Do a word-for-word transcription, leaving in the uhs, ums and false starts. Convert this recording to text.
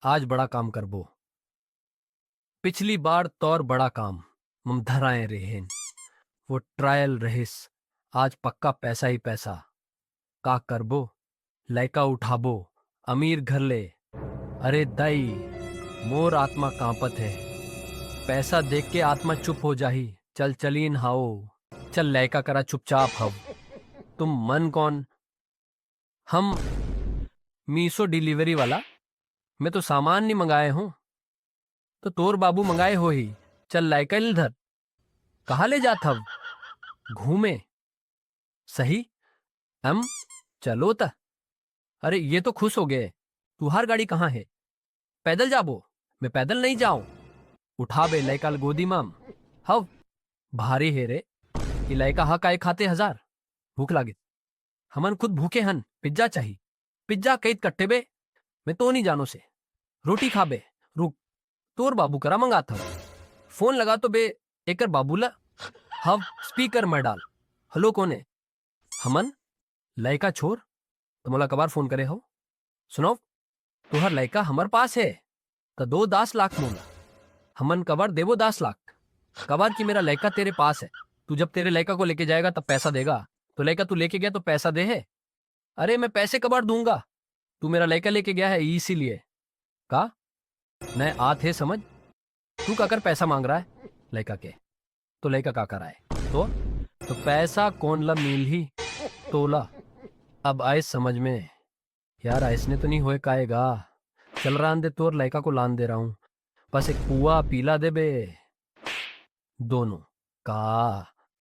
आज बड़ा काम करबो। पिछली बार तोर बड़ा काम मम धराए रेहेन, वो ट्रायल रहिस। आज पक्का पैसा ही पैसा। का करबो? लइका उठाबो, अमीर घर ले। अरे दाई, मोर आत्मा कांपत हे। पैसा देख के आत्मा चुप हो जाही। चल चलीन हाओ। चल लइका करा चुपचाप हव। तुम मन कौन? हम मीशो डिलीवरी वाला। मैं तो सामान नहीं मंगाए हूं, तो तोर बाबू मंगाए होही। चल लइका ल धर। कहाँ ले जात हव? घूमे। सही? हम चलो त। अरे ये तो खुश हो गए। तुहार गाड़ी कहाँ है? पैदल जाबो। मैं पैदल नहीं जाऊं। उठा बे लइका ल गोदी माम। हव भारी हे रे। ये लइका ह काय खाते हजार। भूख लागे। हमन खुद भूखे हन। पिज्जा चाही। पिज्जा कईत कट्टे बे? मैं तो नहीं जानो से। रोटी खा बे। रुक, तोर बाबू करा मंगात हव। फोन लगा तो बे एकर बाबू ला। हव स्पीकर में डाल। हेलो, कोने? हमन लइका छोर, त मोला कबार फोन करे हव? सुनव, तुहर लइका हमर पास है, त दो दस लाख मोला। हमन कबार देबो दस लाख? कबार कि मेरा लइका तेरे पास है। तू जब तेरे लइका को लेके जाएगा तब पैसा देगा। तो लइका तू लेके गया तो पैसा दे है। अरे मैं पैसे कबार दूंगा? तू मेरा लइका लेके गया है इसीलिए। का? मैं आत हे समझ। तू काकर पैसा मांग रहा है लइका के? तो लइका का कराए? तो तो पैसा कोन ला मिलही तोला? अब आए समझ में। यार, ऐसने तो नहीं होए काएगा। चल रान दे, तोर लइका को लान दे रहा हूँ। बस एक पुआ पीला दे बे। दोनों का